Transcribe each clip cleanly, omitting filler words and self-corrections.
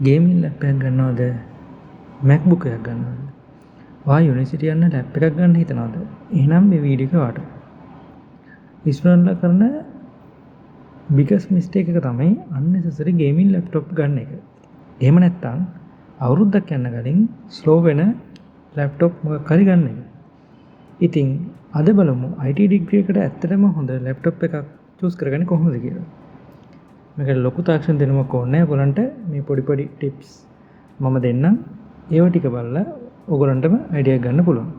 Gaming lap එකක් ගන්නවද, MacBook එකක් ගන්නවද? ඔයා යුනිවර්සිටි යන්න ලැප් එකක් ගන්න හිතනවද? එහෙනම් මේ වීඩියෝ එක ඔයාට. ස්ටුඩන්ට්ලා කරන බිගස්ට් මිස්ටේක් එක තමයි අන්නෙසසරි ගේමින් ලැප්ටොප් ගන්න එක. එහෙම නැත්නම් අවුරුද්දක් යන්න කලින් ස්ලෝ වෙන ලැප්ටොප් මොකක් හරි ගන්න එක. ඉතින් අද බලමු IT degree එකට ඇත්තටම හොඳ ලැප්ටොප් එකක් චූස් කරගන්නේ කොහොමද කියලා. මේකට ලොකු තාක්ෂණ දැනුමක් ඕනේ නැහැ. ඔයගොල්ලන්ට මේ පොඩි පොඩි ටිප්ස් මම දෙන්නම්. ඒව ටික බලලා ඔයගොල්ලන්ටම අයිඩියා එකක් ගන්න පුළුවන්.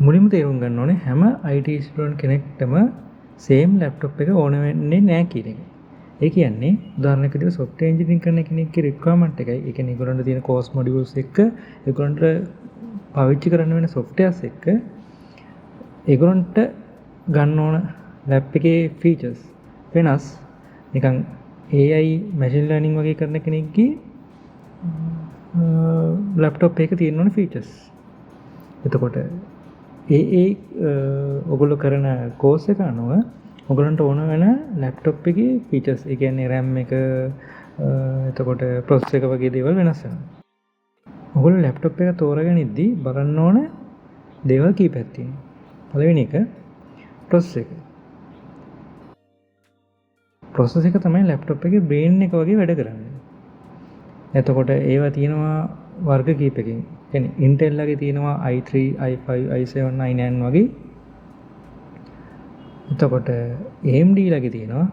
මුලින්ම තේරුම් ගන්න ඕනේ හැම IT student කෙනෙක්ටම සේම් ලැප්ටොප් එක ඕන වෙන්නේ නැහැ කියන එක. ඒ කියන්නේ උදාහරණයක් විදිහට සොෆ්ට්වෙයාර් ඉන්ජිනියරින් කරන කෙනෙක්ගේ රික්වයර්මන්ට් එකයි, ඒ කියන්නේ ඒගොල්ලන්ට තියෙන කෝස් මොඩියුල්ස් එක්ක, ඒගොල්ලන්ට පාවිච්චි කරන්න වෙන සොෆ්ට්වෙයාර්ස් එක්ක, ඒගොල්ලන්ට ගන්න ඕන ලැප් එකේ ෆීචර්ස් වෙනස්. නිකන් AI, machine learning වගේ කරන කෙනෙක්ගේ ලැප්ටොප් එක තියෙන්න ඕන ෆීචර්ස්. එතකොට ඒ ඒ ඔගොල්ලෝ කරන කෝස් එක අනුව ඔයගොල්ලන්ට ඕන වෙන ලැප්ටොප් එකේ ෆීචර්ස්, ඒ කියන්නේ RAM එක, එතකොට ප්‍රොසෙසර් එක වගේ දේවල් වෙනස් වෙනවා. ඔයගොල්ලෝ ලැප්ටොප් එක තෝරගනිද්දී බලන්න ඕන දේවල් කීපයක් තියෙනවා. පළවෙනි එක ප්‍රොසෙසර් එක. ප්‍රොසෙසර් එක තමයි ලැප්ටොප් එකේ බ්‍රේන් එක වගේ වැඩ කරන්නේ. එතකොට ඒවා තියෙනවා වර්ග කීපකින්. ඒ කියන්නේ Intel ලගේ තියෙනවා i3, i5, i7, i9 වගේ. එතකොට AMD ලගේ තියෙනවා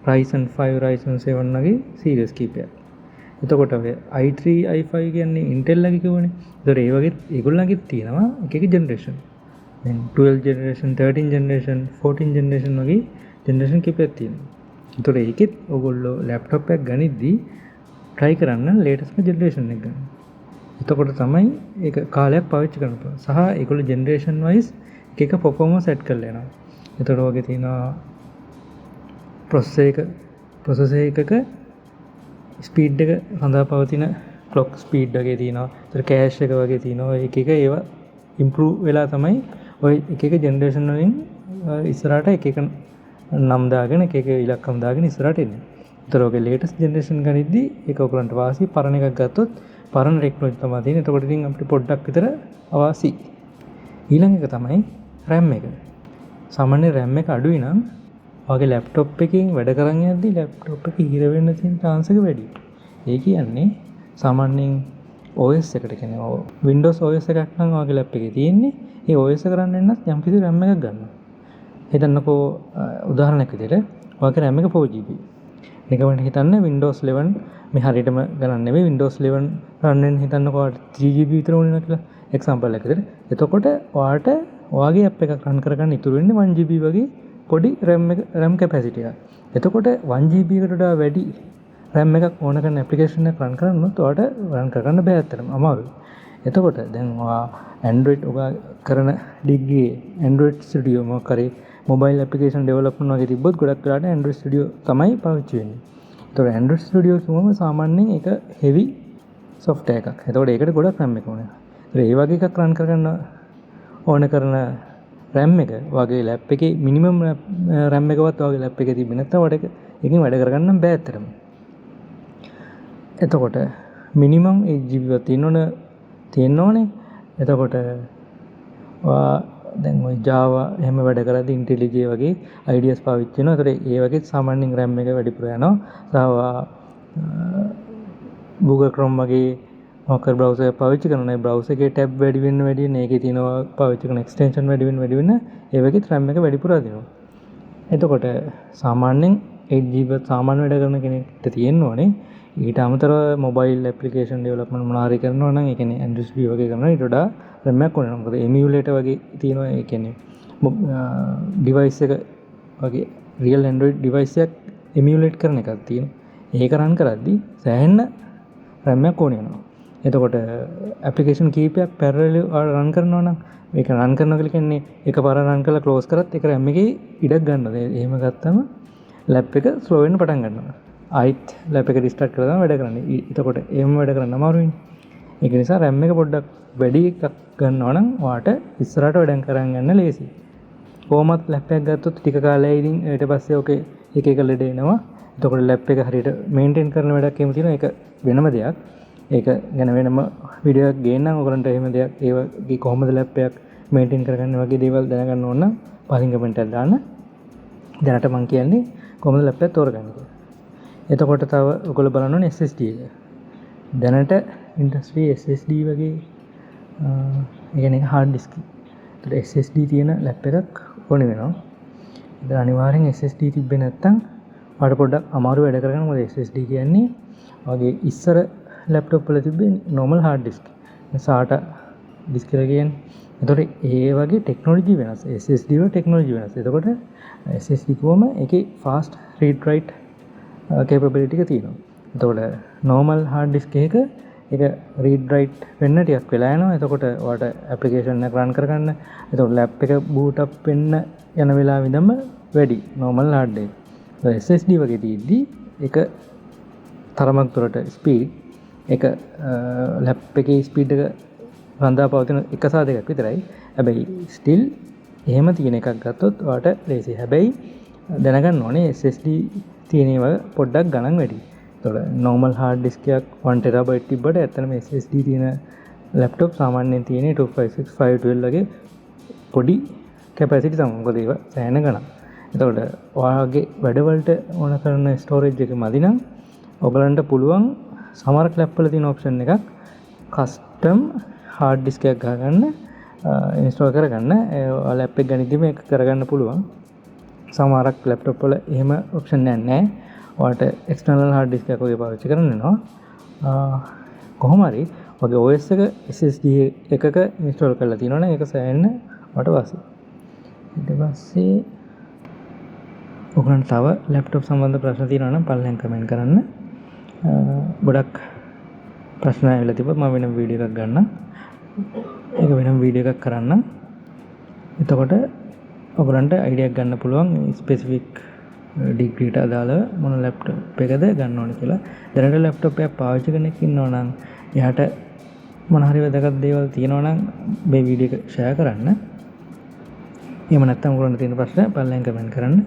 Ryzen 5, Ryzen 7 වගේ සීරීස් කීපයක්. එතකොට ඔය i3, i5 කියන්නේ Intel ලගේ කිව්වනේ. එතකොට ඒ වගේ ඒගොල්ලන්ගෙත් තියෙනවා එක එක ජෙනරේෂන්. දැන් 12 ජෙනරේෂන්, 13 ජෙනරේෂන්, 14 ජෙනරේෂන් වගේ ජෙනරේෂන් කීපයක් තියෙනවා. එතකොට ඒකෙත් ඔයගොල්ලෝ ලැප්ටොප් එකක් ගනිද්දී try කරන්න ලේටස්ට්ම ජෙනරේෂන් එක ගන්න. එතකොට තමයි ඒක කාලයක් පාවිච්චි කරන්න පුළුවන්. සහ ඒගොල්ලෝ ජෙනරේෂන් වයිස් එක එක පර්ෆෝමන්ස් ඇඩ් කරලා එනවා. එතකොට ඔයගේ තියෙනවා ප්‍රොසෙසර් එක, ප්‍රොසෙසර් එකක ස්පීඩ් එක සඳහා පවතින ක්ලොක් ස්පීඩ් වගේ තියෙනවා. එතකොට කෑෂ් එක වගේ තියෙනවා. එක එක ඒවා ඉම්ප්‍රූව් වෙලා තමයි ඔය එක එක ජෙනරේෂන් වලින් ඉස්සරහට එක එක නම් දාගෙන, එක එක ඉලක්කම් දාගෙන ඉස්සරහට එන්නේ. එතකොට ඔයගේ ලේටස්ට් ජෙනරේෂන් ගනිද්දී ඒක ඔයගොල්ලන්ට වාසි. පරණ එකක් ගත්තොත් පරණ ටෙක්නොලොජි තමයි තියෙන්නේ. එතකොට ඉතින් අපිට පොඩ්ඩක් විතර අවාසි. ඊළඟ එක තමයි RAM එක. සාමාන්‍ය RAM එක අඩුයි නම් ඔයාගේ ලැප්ටොප් එකෙන් වැඩ කරන් යද්දි ලැප්ටොප් එක හිර වෙන්න තියෙන චාන්ස් එක වැඩි. ඒ කියන්නේ සාමාන්‍යයෙන් OS එකට, කියන්නේ Windows OS එකක් නම් ඔයාගේ ලැප් එකේ තියෙන්නේ, ඒ OS එක රන් වෙන්නත් යම්කිසි RAM එකක් ගන්නවා. හිතන්නකෝ උදාහරණයක් විදිහට ඔයාගේ RAM එක 4 GB. නිකමට හිතන්න Windows 11, මේ හරියටම ගණන් නෙවෙයි, Windows 11 රන් වෙන්න හිතන්නකෝ ඔයාට 3 GB විතර ඕන වෙනවා කියලා එක්සැම්පල් එකක් විදිහට. එතකොට ඔයාට ඔයාගේ ඇප් එකක් රන් කරගන්න ඉතුරු වෙන්නේ 1 GB වගේ පොඩි RAM එක, RAM කැපැසිටි එකක්. එතකොට 1 GB එකට වඩා වැඩි RAM එකක් ඕන කරන ඇප්ලිකේෂන් එකක් රන් කරන්න වුණොත් ඔයාට රන් කරගන්න බෑ, ඇත්තටම අමාරුයි. එතකොට දැන් ඔයා Android, ඔයා කරන ඩිග්‍රී Android Studio මොකක් හරි මොබයිල් ඇප්ලිකේෂන් ඩෙවලොප්මන්ට් වගේ තිබ්බොත් ගොඩක් වෙලාවට Android Studio තමයි පාවිච්චි වෙන්නේ. එතකොට Android Studio කිව්වම සාමාන්‍යයෙන් ඒක හෙවි සොෆ්ට්වෙයාර් එකක්. එතකොට ඒකට ගොඩක් RAM එක ඕන වෙනවා. එතකොට ඒ වගේ එකක් රන් කරගන්න ඕන කරන RAM එක ඔයාගේ ලැප් එකේ මිනිමම් RAM එකවත් ඔයාගේ ලැප් එකේ තිබ්බේ නැත්නම් ඔයාට ඒක එකෙන් වැඩ කරගන්න බෑ ඇත්තටම. එතකොට මිනිමම් 8 GB වත් තියෙන්න ඕනේ. එතකොට ඔයා දැන් ඔය Java එහෙම වැඩ කරද්දී IntelliJ වගේ IDEs පාවිච්චි වෙනවා. එතකොට ඒ වගේ සාමාන්‍යයෙන් RAM එක වැඩිපුර යනවා. සහ ඔයා Google Chrome වගේ මොකක් හරි බ්‍රවුසර් එකක් පාවිච්චි කරනවා නම් ඒ බ්‍රවුසර් එකේ ටැබ් වැඩි වෙන්න වැඩි වෙන්න, ඒකේ තියෙනවා පාවිච්චි කරන එක්ස්ටෙන්ෂන් වැඩි වෙන්න වැඩි වෙන්න, ඒ වගේත් RAM එක වැඩිපුර අදිනවා. එතකොට සාමාන්‍යයෙන් 8 GB සාමාන්‍ය වැඩ කරන කෙනෙක්ට තියෙන්න ඕනේ. ඊට අමතරව මොබයිල් ඇප්ලිකේෂන් ඩෙවලොප්මන්ට් මොනවා හරි කරනවා නම්, ඒ කියන්නේ Android Studio වගේ කරනවා, ඊට වඩා RAM එකක් ඕන වෙනවා. මොකද එමියුලේටර් වගේ තියෙනවා. ඒ කියන්නේ ඩිවයිස් එක වගේ රියල් Android device එකක් එමියුලේට් කරන එකක් තියෙනවා. ඒක රන් කරද්දී සෑහෙන්න RAM එකක් ඕන වෙනවා. එතකොට ඇප්ලිකේෂන් කීපයක් පැරලල් රන් කරනවා නම්, මේක රන් කරනවා කියලා කියන්නේ එකපාර රන් කරලා ක්ලෝස් කරත් ඒක RAM එකේ ඉඩක් ගන්නවා. එහෙම ගත්තම ලැප් එක ස්ලෝ වෙන්න පටන් ගන්නවා. ආයිත් ලැප් එක රිස්ටාර්ට් කරලා තමයි වැඩ කරන්නේ. එතකොට එහෙම වැඩ කරන්න අමාරුයිනේ. ඒක නිසා RAM එක පොඩ්ඩක් වැඩි එකක් ගන්නවා නම් ඔයාට ඉස්සරහට වැඩ කරන් යන්න ලේසියි. කොහොමත් ලැප් එකක් ගත්තොත් ටික කාලයකින් ඊට පස්සේ ඔකේ එක එක ලෙඩ එනවා. එතකොට ලැප් එක හරියට මේන්ටේන් කරන වැඩක් එහෙම තියෙනවා. ඒක වෙනම දෙයක්. ඒක ගැන වෙනම වීඩියෝ එකක් ගේන්නම්. ඔයගොල්ලන්ට එහෙම දෙයක් ඒ වගේ කොහොමද ලැප් එකක් මේන්ටේන් කරගන්නේ වගේ දේවල් දැනගන්න ඕන නම් පහලින් කමෙන්ට් එකක් දාන්න. දැනට මං කියන්නේ කොහොමද ලැප් එකක් තෝරගන්නේ කියලා. එතකොට තව ඔයගොල්ලෝ බලන්න ඕනේ SSD එක. දැනට ඉන්ඩස්ට්‍රි SSD වගේ, ඒ කියන්නේ ඒක හાર્ඩ් ඩිස්ක්. එතකොට SSD තියෙන ලැප් එකක් ඕනේ වෙනවා. ඉතින් අනිවාර්යෙන් SSD තිබ්බේ නැත්නම් ඔයාලට පොඩ්ඩක් අමාරු වැඩ කරගන්න. මොකද SSD කියන්නේ ඔයාගේ ඉස්සර ලැප්ටොප් වල තිබ්බේ normal hard disc. SATA disc කියලා කියන්නේ. එතකොට ඒ වගේ ටෙක්නොලොජි වෙනස්. SSD වල ටෙක්නොලොජි වෙනස්. එතකොට SSD කිව්වම ඒකේ ෆාස්ට් රීඩ් රයිට් කේපබිලිටි එක තියෙනවා. එතකොට නෝමල් හાર્ඩ් ඩිස්ක් එකක ඒක රීඩ් රයිට් වෙන්න ටිකක් වෙලා යනවා. එතකොට ඔයාලට ඇප්ලිකේෂන් එක රන් කරගන්න, එතකොට ලැප් එක බූට් අප් වෙන්න යන වෙලාවෙ ඉඳන්ම වැඩි නෝමල් හાર્ඩ් එක. SSD වගේ තියෙද්දි ඒක තරමක් දුරට ස්පීඩ් ඒක ලැප් එකේ ස්පීඩ් එක රඳා පවතින එක සහ දෙකක් විතරයි. හැබැයි ස්ටිල් එහෙම තියෙන එකක් ගත්තොත් ඔයාලට ලේසියි. හැබැයි දැනගන්න ඕනේ SSD තියෙන ඒවා පොඩ්ඩක් ගණන් වැඩි. එතකොට නෝමල් හાર્ඩ් ඩිස්ක් එකක් 1 ටෙරාබයිට් තිබ්බට ඇත්තටම SSD තියෙන ලැප්ටොප් සාමාන්‍යයෙන් තියෙන්නේ 256, 512 වගේ පොඩි කැපැසිටි තමයි. මොකද ඒවා සෑහෙන ගණන්. එතකොට ඔයාගේ වැඩවලට ඕන කරන ස්ටෝරේජ් එක මදි නම් ඔයගලන්ට පුළුවන් සමහර ලැප් වල තියෙන ඔප්ෂන් එකක් කස්ටම් හાર્ඩ් ඩිස්ක් එකක් ගහගන්න, ඉන්ස්ටෝල් කරගන්න. ඔයා ලැප් එක ගනිද්දිම ඒක කරගන්න පුළුවන්. සමහරක් ලැප්ටොප් වල එහෙම ඔප්ෂන් එකක් නැහැ. ඔයාලට එක්ස්ටර්නල් හાર્ඩ් ඩිස්ක් එකක් වගේ පාවිච්චි කරන්න වෙනවා. කොහොම හරි ඔයාගේ OS එක SSD එකක ඉන්ස්ටෝල් කරලා තියෙනවා නම් ඒක සෑහෙන්න ඔයාලට වාසියි. ඊට පස්සේ ඔයගලන්ට තව ලැප්ටොප් සම්බන්ධ ප්‍රශ්න තියෙනවා නම් පල්ලෙන් කමෙන්ට් කරන්න. ගොඩක් ප්‍රශ්න ඇවිල්ලා තිබ්බා. මම වෙනම වීඩියෝ එකක් ගන්නම්. ඒක වෙනම වීඩියෝ එකක් කරන්නම්. එතකොට ඔයගලන්ට අයිඩියා එකක් ගන්න පුළුවන් ස්පෙසිෆික් ඩිග්‍රීට අදාළව මොන ලැප්ටොප් එකද ගන්න ඕනේ කියලා. දැනට ලැප්ටොප් එකක් පාවිච්චි කරන කෙනෙක් ඉන්නවා නම් එයාට මොන හරි වැදගත් දේවල් තියෙනවා නම් මේ වීඩියෝ එක ෂෙයා කරන්න. එහෙම නැත්නම් ඔයගොල්ලන්ට තියෙන ප්‍රශ්න පල්ලෙන් කමෙන්ට් කරන්න.